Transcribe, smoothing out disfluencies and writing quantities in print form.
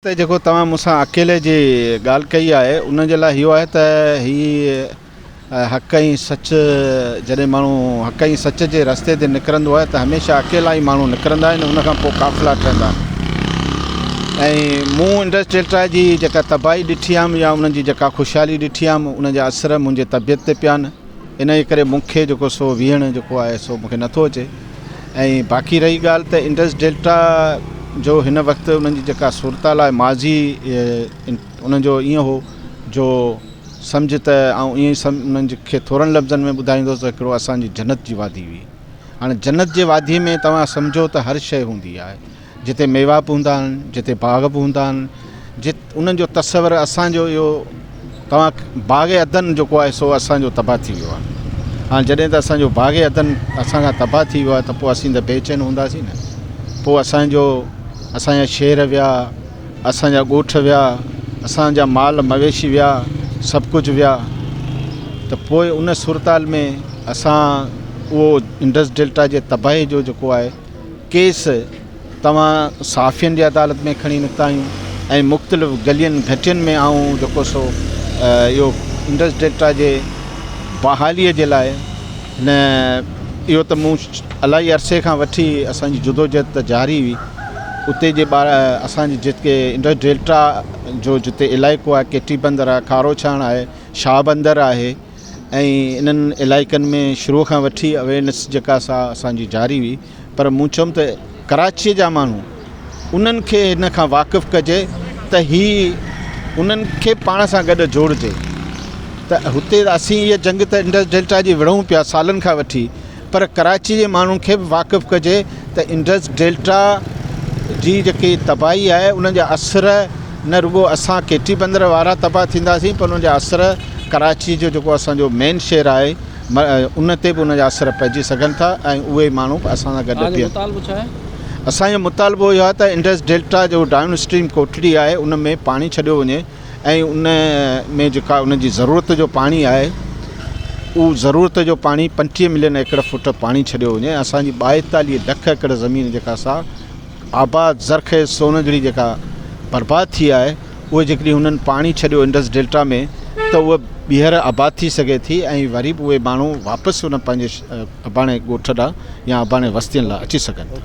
ته جيڪو توهان مون سان اڪيلي جي ڳالهه ڪئي آهي ان جي لاء اهو آهي ته هي حق ۽ سچ جڏهن ماڻهو حق ۽ سچ جي رستي تي نڪرندو آهي ته هميشه اڪيلا ئي ماڻهو نڪرندا آهن ان کان پوء قافلا ٺهندا آهن ۽ مون انڊس ڊيلٽا جي جيڪا تباهي ڏٺي آم يا انهن جي جيڪا خوشحالي ڏٺي آم ان جا اثر منهنجي طبيعت تي پيا آهن ان جي ڪري مون کي جيڪو سو ويهڻ جيڪو آهي سو مون کي نٿو اچي ۽ باقي رهي ڳالهه ته انڊس ڊيلٽا جو هن وقت انهن جي جيڪا صورتحال آهي ماضي انهن جو ائين هو جو سمجهه ته آئون ائين ئي انهن کي ٿورن لفظن ۾ ٻڌائيندس ته هڪڙو اسان جي جنت جي وادي هئي هاڻي جنت جي وادي ۾ توهان سمجهو ته هر شيء هوندي آهي جتي ميوا به هوندا آهن جتي باغ به هوندا آهن جت انهن جو تصور اسان جو اهو توهان باغ عدن جيڪو آهي سو اسان جو تباهه ٿي ويو آهي هاڻي جڏهن ته اسان جو باغ عدن اسان کان تباهه ٿي ويو آهي ته پوء اسين ته بي چين هونداسين نه پوء اسان جو اسان جا شهر ويا اسان جا ڳوٺ ويا اسان جا مال مويشي ويا سڀ ڪجهه ويا ته پوء ان صورتحال ۾ اسان اهو انڊس ڊيلٽا جي تباهي جو جيڪو آهي ڪيس توهان صحافين جي عدالت ۾ کڻي نڪتا آهيون ۽ مختلف گلين گهٽين ۾ آئون جيڪو سو اهو انڊس ڊيلٽا جي بحالي جي لاء هن اهو ته مون الاهي عرصي کان وٺي اسان جي جدوجهد ته جاري هئي اتي جي ٻار اسان جي جيڪي انڊس ڊيلٽا جو جتي علائقو آهي ڪيٽي بندر آهي کاروڇاڻ آهي شاهه بندر آهي ۽ انهن علائقن ۾ شروع کان وٺي اويرنس جيڪا سا اسان جي جاري هئي پر مون چيم ته ڪراچيء جا ماڻهو انهن کي هن کان واقف ڪجي ته هي انهن کي پاڻ سان گڏ جوڙجي ته هتي اسين هيء جنگ ته انڊس ڊيلٽا جي وڙهون پيا سالن کان وٺي پر ڪراچي جي ماڻهن کي به واقف ڪجي ته انڊس ڊيلٽا جي جيڪي تباهي آهي ان جا اثر نه رڳو اسان ڪيٽي بندر وارا تباهه ٿينداسين پر ان جا اثر ڪراچي جو جيڪو اسان جو مين شهر آهي ان تي به ان جا اثر پئجي سگهن ٿا ۽ اهي ماڻهو به اسان سان گڏ بيهن. اسان جو مطالبو اهو آهي ته انڊس ڊيلٽا جو ڊائون اسٽريم ڪوٽڙي آهي ان ۾ پاڻي ڇڏيو وڃي ۽ ان ۾ جيڪا ان جي ضرورت جو پاڻي آهي اهو ضرورت جو پاڻي 25 ملين ايڪڙ فوٽ پاڻي ڇڏيو وڃي اسان جي 42 لک ايڪڙ زمين جيڪا سا آباد زرخيز سون جهڙي جيڪا برباد ٿي آهي اهي جيڪڏهن هنن پاڻي ڇڏيو انڊس ڊيلٽا ۾ ته اهي ٻيهر آباد ٿي سگهي ٿي ۽ وري به اهي ماڻهو واپس ان پنهنجي اباڻي ڳوٺ ڏانهن يا اباڻي وستين لاء اچي سگهن ٿا.